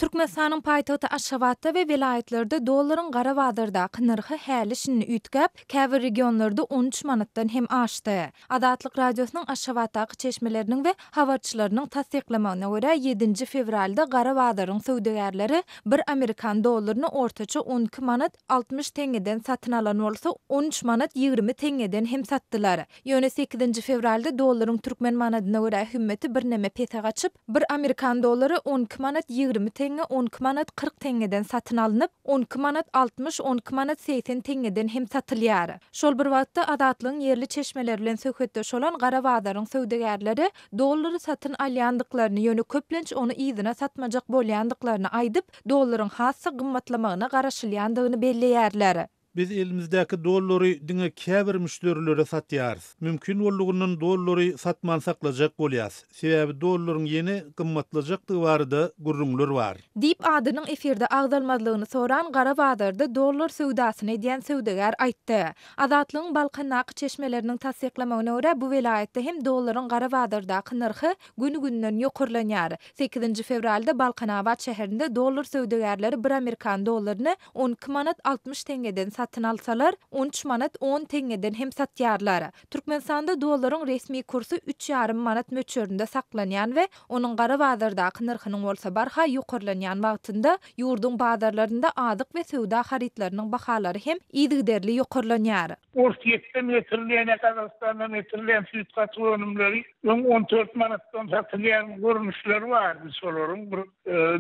Türkmenistanyň paýtagty Aşgabatda we welaýatlarda dollaryň gara bazardaky nyrhy häli-şindi üýtgäp, käbir regionlarda 13 manatdan hem aşdy. Azatlyk Radiosynyň Aşgabatdaky çeşmeleriniň we habarçylarynyň tassyklamagyna görä, ýedinji fewralda gara bazaryň söwdagärleri bir amerikan dollaryny ortaça 12 manat 60 teňňeden satyn alan bolsa, 13 manat 20 teňňeden hem satdylar. Ýöne sekizinji fewralda dollaryň türkmen manadyna görä hümmeti birneme pese gaçyp, bir amerikan dollary 12 manat 20 teňňe, 12 manat 40 teňňeden satyn alnyp, 12 manat 60, 12 manat 80 teňňeden hem satylýar. Şol bir wagtda, Azatlygyň ýerli çeşmeleri bilen söhbetdeş bolan gara bazaryň söwdagärleri dollary satyn alýandyklaryny, ýöne köplenç ony yzyna satmajak bolýandyklaryny aýdyp, dollaryň has-da gymmatlamagyna garaşylýandygyny belleýärler. Biz elimizdäki dollary diňe käbir müşderilere satýarys. Mümkin boldugyndan dollary satman saklajak bolýas. Sebäbi dollaryň ýene gymmatlajakdygy barada gürrüňler bar. Diýip, adynyň efirde agzalmazlygyny soran gara bazarda dollar söwdasyny edýän söwdagär aýtdy. Azatlygyň Balkandaky çeşmeleriniň tassyklamagyna görä, bu welaýatda hem dollaryň gara bazardaky nyrhy gün-günden ýokarlanýar. Sekizinji fewralda Balkanabat şäherinde dollar söwdagärleri bir amerikan dollaryny 12 manat 60 teňňeden satyn alsalar, 13 manat on teňňeden hem satýarlar. Türkmenistanda dollaryň resmi kursy üç ýarym manat möçberinde saklanýan we onuň gara bazardaky nyrhynyň bolsa barha ýokarlanýan wagtynda, ýurduň bazarlarynda azyk we söwda harytlarynyň bahalary hem yzygiderli ýokarlanýar. Orsýetden getirilýän ýa Gazagystandan getirilýän süýt-gatyk önümleri öň 14 manatdan satylýan görnüşleri bardy şolaryň bir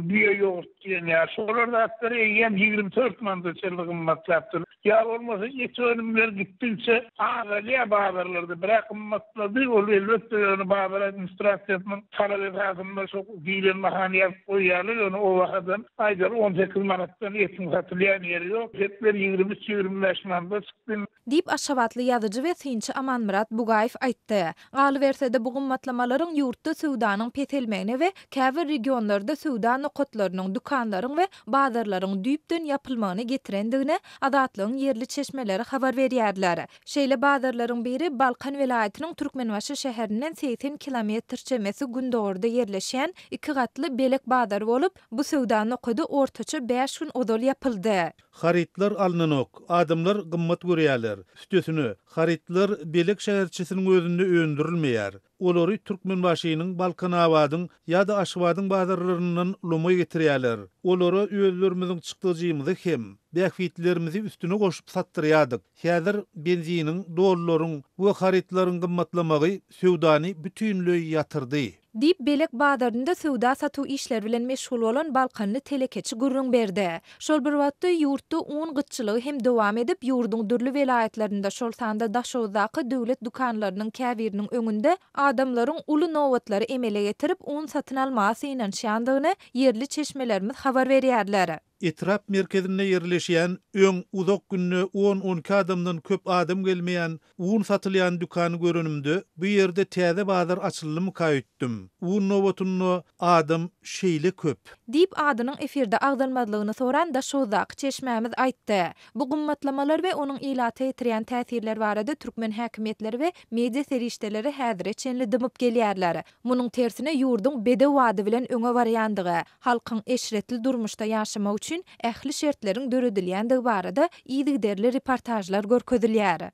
düýe ýogurt diýen ýaly şolar zatlar eýýäm 24 manada çenli gymmatlapdyr. Ýa bolmasa et önümleri gitdigiçe azalýar bazarlarda birä gymmatlady ol elbetde ýöne bazar administrasiýasynyň talap esasynda şo diýlen bahany ýazyp goýýarlar ýöne o bahadan aýdaly 18 manatdan etiň satylýan ýeri ýok etler 23 25 manada çykdy. Diýip, aşgabatly ýazyjy we synçy Amanmyrat Bugaýew aýtdy. Galyberse-de, bu gymmatlamalaryň ýurtda söwdanyň peselmegine we käbir regionlarda söwda nokatlarynyň, dükanlaryň we bazarlaryň düýpden ýapylmagyna getirendigini Azatlygyň ýerli çeşmeleri habar berýärler. Şeýle bazarlaryň biri Balkan welaýatynyň Türkmenbaşy şäherinden 80 kilometr çemesi gündogarda ýerleşýän iki gatly Belek bazary bolup, bu söwda nokady ortaça bäş gün ozal ýapyldy. Harytlar alnanok, adamlar gymmat görýärler. Üstesine, harytlar Belek şäherçesiniň özünde öndürilmeýär. Olary Türkmenbaşynyň, Balkanabadyň ýa-da Aşgabadyň bazarlaryndan lomaý getirýärler. Olara özlerimiziň çykdajymyzy hem, bähbitlerimizi üstüne goşup satdyrýardyk. Häzir benziniň, dollaryň we harytlaryň gymmatlamagy söwdany bütinleý ýatyrdy. Diýip, Belek bazarynda söwda-satuw işleri bilen meşgul bolan balkanly telekeçi gürrüň berdi. Şol bir wagtda, ýurtda un gytçylygy hem dowam edip, ýurduň dürli welaýatlarynda, şol sanda Daşoguzdaky döwlet dükanlarynyň käbiriniň öňünde adamlaryň uly nobatlary emele getirip, un satyn almaga synanyşýandygyny ýerli çeşmelerimiz habar berýärler. Etrap merkezinde ýerleşýän, öň uzak günde on-on iki adamdan köp adam gelmeýän un satylýan dükany görenimde, bu ýerde täze bazar açyldymyka öýtdüm. Un nobatynda adam şeýle köp. Diýip, adynyň efirde agzalmazlygyny soran Daşoguzdaky çeşmämiz aýtdy. Bu gymmatlamalar we onuň ilata ýetirýän täsirleri barada türkmen häkimiýetleri we media serişdeleri häzire çenli dymyp gelýärler. Munuň tersine ýurduň bedew bady bilen öňe barýandygy, halkyň eşretli durmuşda ýaşamagy üçin ähli şertleriň döredilýändigi barada yzygiderli reportažlar görkezilýär.